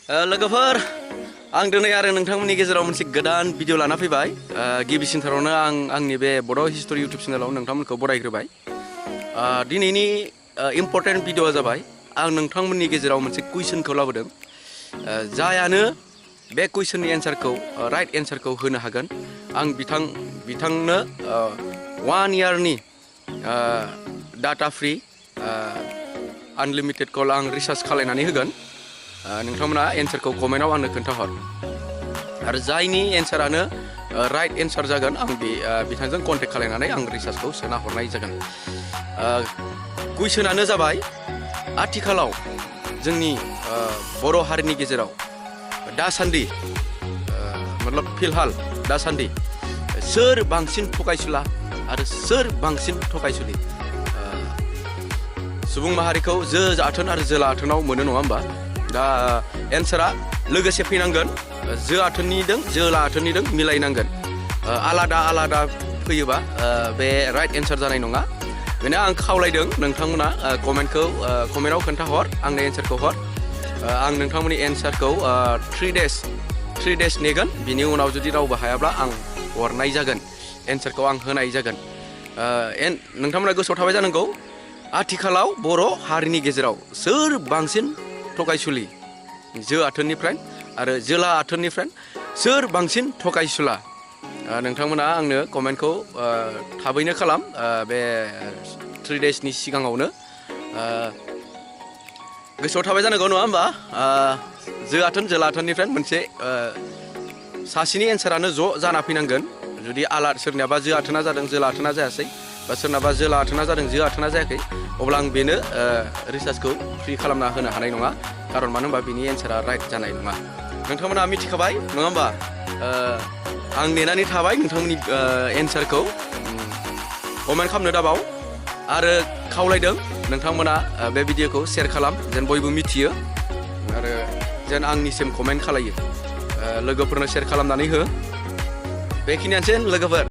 लोगोफोर आं दिनै आरो नोंथांमोननि गेजेराव मोनसे गोदान भिडिअ लाना फैबाय। गिबिसिनथारावनो आं आंनि बे बड' हिस्टरि इउटुब चेनेलाव नोंथांमोनखौ बरायग्रोबाय। दिनैनि इम्पर्टेन्ट भिडिअआ जाबाय आं नोंथांमोननि गेजेराव मोनसे कुइसनखौ लाबोदों। जायानो बे कुइसननि एन्सारखौ राइट एन्सारखौ होनो हागोन आं बिथांनो 1 इयारनि डाटा फ्रि आनलिमिटेड कल आं रिसार्ज खालायनानै होगोन। नोंथांमोना एन्सारखौ कमेन्टआव आंनो खोन्थाहर आरो जायनि एन्सारानो राइट एन्सार जागोन आं बिथांजों कन्टेक्ट खालायनानै आं रिसार्जखौ सोना हरनाय जागोन। कुइसनानो जाबाय आथिखालाव जोंनि बर' हारिनि गेजेराव दासान्दि मतलब फिलहाल दासान्दि सोर बांसिन थगायसुला आरो सोर बांसिन थगायसुलि सुबुं माहारिखौ जो आथोन आरो जोला आथोनाव मोनो नङा होमबा? दा एन्सारा लोगोसे फैनांगोन, जो आथोननिदों जोला आथोननिदों मिलायनांगोन। आलादा आलादा फैयोबा बे राइट एन्सार जानाय नङा। बेनो आं खावलायदों नोंथांमोना कमेन्टआव खोन्थाहर, आंनो एन्सारखौ हर। आं नोंथांमोननि एन्सारखौ 3 डेज नेगोन। बिनि उनाव जुदि रावबो हायाब्ला आं हरनाय जागोन, एन्सारखौ आं होनाय जागोन। नोंथांमोना गोसोआव थाबाय जानांगौ आथिखालाव बर' हारिनि गेजेराव सोर बांसिन थगायसुलि, जो आथोननिफ्राय आरो जोला आथोननिफ्राय सोर बांसिन थगायसुला? नोंथांमोना आंनो कमेन्टखौ थाबैनो खालाम। बे 3 डेजनि सिगाङावनो गोसोआव थाबाय जानांगौ नङा होमबा? जो आथोन जोला आथोननिफ्राय मोनसे सासेनि एन्सारानो ज' जाना फैनांगोन। जुदि सोरनियाबा जो आथोना जादों जोला आथोना जायासै, बा सोरनाबा जोला आथोना जादों जो आथोना जायाखै, अब्ला आं बेनो रिसार्जखौ फ्रि खालामना होनो हानाय नङा। खारन मानो होनबा बिनि एन्सारा राइट जानाय नङा। नोंथांमोना मिथिखाबाय नङा होमबा? आं नेनानै थाबाय नोंथांमोननि एन्सारखौ कमेन्ट खालामनो दाबाव आरो खावलायदों नोंथांमोना बे भिडिअखौ शेयार खालाम जेन बयबो मिथियो आरो जेन आंनिसिम कमेन्ट खालायो। लोगोफोरनो शेयार खालामनानै हो। बेखिनियानोसै लोगोफोर।